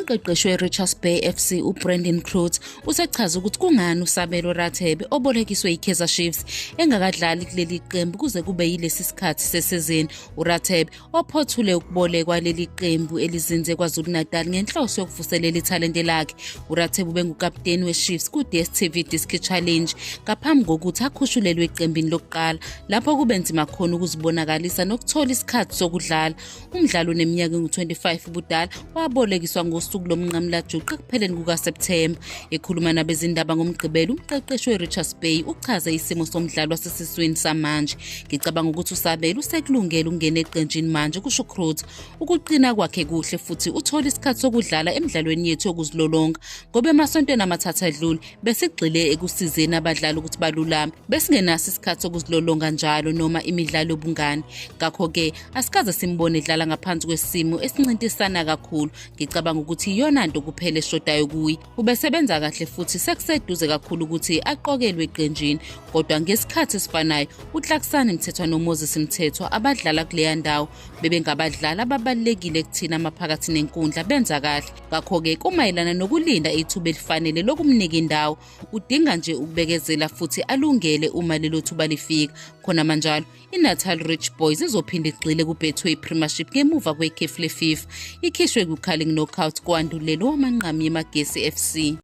Umqeqeshi weRichards Bay FC uBrandon Cruz usechaze ukuthi kungani uSabelo Rathebe obolekiswe yiKaizer Chiefs engakadlali kuleli qembu kuze kube yilesi sikhathi sesizini. URathebe ophothule ukubolekwa leli qembu elizinze KwaZulu-Natal ngenhloso yokuvuselela ithalente lakhe. URathebe ubengukaputeni weChiefs ku-DStv Diski Challenge ngaphambi kokuthi akhushulelwe eqembini lokuqala lapho kube nzima khona ukuzibonakalisa nokuthola isikhathi sokudlala. Umdlali oneminyaka engu-25 ubudala wabolekiswa ngosuku lomnqamulajuqu ekupheleni kukaSepthemba. Ekhuluma nabezindaba ngoMgqibelo, umqeqeshi weRichards Bay uchaze isimo somdlali wasesiswini samanje. Ngicabanga ukuthi uSabelo usekulungele ukungena eqenjini manje, kusho Cruz. Ukuqina kwakhe kuhle futhi uthola isikhathi sokudlala emidlalweni yethu yokuzilolonga ngoba emasontweni amathathu adlule besigxile ekusizeni abadlali ukuthi balulame. Besingenaso isikhathi sokuzilolonga njalo noma imidlalo yobungani. Ngakho-ke asikaze simbone edlala ngaphansi kwesimo esincintisana kakhulu. Ngicabanga ukuthi iyona nto kuphela eshodayo kuye. Ubesebenza kahle futhi sekuseduze kakhulu ukuthi aqokelwe eqenjini. Kodwa ngesikhathi esifanayo uTlaksani Mthethwa noMoses Mthethwa abadlala kuleya ndawo bebengabadlali ababalulekile kuthina amaphakathi nenkundla benza kahle. Ngakho-ke kumayelana nokulinda ithuba elifanele lokumnika indawo, udinga nje ukubekezela futhi alungele uma lelo thuba lifika. Khona manjalo, iNatal Rich Boys izophinde igxile kuBetway Premiership ngemuva kwekhefu leFIFA. Ikhishwe kuCarling Knockout kwandulelo wamanqamu yeMagesi FC.